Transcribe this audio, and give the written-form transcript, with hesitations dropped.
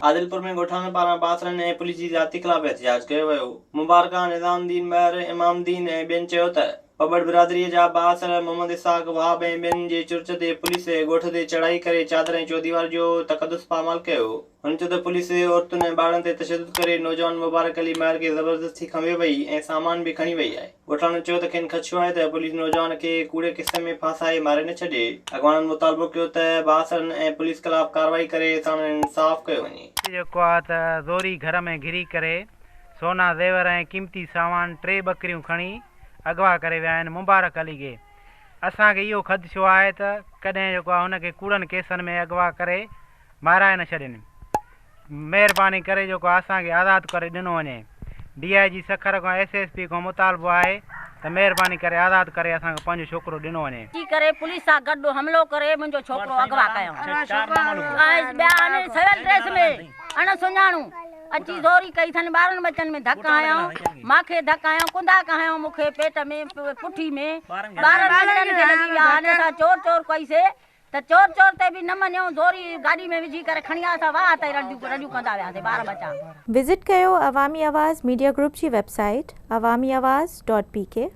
عادلپور ۾ ڳوٺاڻن پاران بااثرن ۽ پوليس جي زيادتي خلاف احتجاج ڪيو ويو. مبارڪان، نظام الدين مهر، امام الدين ۽ ٻين چيو ته پٻڙ برادريء جا بااثر محمد اسحاق وهاب ۽ ٻين جي چرچ تي پوليس ڳوٺ تي چڙهائي ڪري چادر ۽ چوديواري جو تقدس پامال ڪيو. هن چيو ته پوليس عورتن ۽ ٻارڙن تي تشدد ڪري نوجوان مبارڪ علي مهر کي زبردستي کنڀي وئي ۽ سامان به کڻي وئي آهي. ڳوٺاڻن چيو ته کين خدشو آهي ته پوليس نوجوان کي ڪوڙي قصي ۾ ڦاسائي ماري نه ڇڏي. اڳواڻن مطالبو ڪيو ته بااثرن ۽ پوليس خلاف ڪارروائي ڪري ساڻن انصاف ڪيو وڃي. جيڪو آ ته زوري گهر ۾ گهري ڪري سونا زيور ۽ قيمتي سامان ٽي ٻڪريون کڻي اغوا ڪري ويا آهن مبارڪ علي کي اسان کي اهو خدشو آهي ته ڪڏهن جيڪو آهي هن کي ڪوڙن ڪيسن ۾ اغوا ڪري مارائي نه ڇڏين مهرباني ڪري جيڪو آهي اسان کي آزاد ڪري ڏنو وڃي ڊي I جي سکر کان ايس ايس پي کان مطالبو آهي ته مهرباني ڪري آزاد ڪري اسان کي پنهنجو ڇوڪرو ڏنو وڃي. اچي ڪري پوليس سان گڏ حملو ڪري منهنجو ڇوڪرو اغوا ڪيائون ۽ ٻيا آهن سول ڊريس ۾ اڻ سڃاڻو اچي زوري ڪئي اٿن ٻارن ٻچن ۾ ڌڪ هنيائون مانکي ڌڪ هنيائون ڪندا هنيائون مونکي پيٽ ۾ پٺي ۾ ٻارن ننڍڙن کي لڳي ويا آهن اسان چور چور ڪئي سي ته چور چور تي به نه مڃيائون زوري گاڏي ۾ وجهي ڪري کڻي آيا اسان واهه تائين رڙيون رڙيون ڪندا وياسي ٻار ٻچا. وزٽ ڪيو عوامي آواز ميڊيا گروپ جي website Awami Awaz dot P K.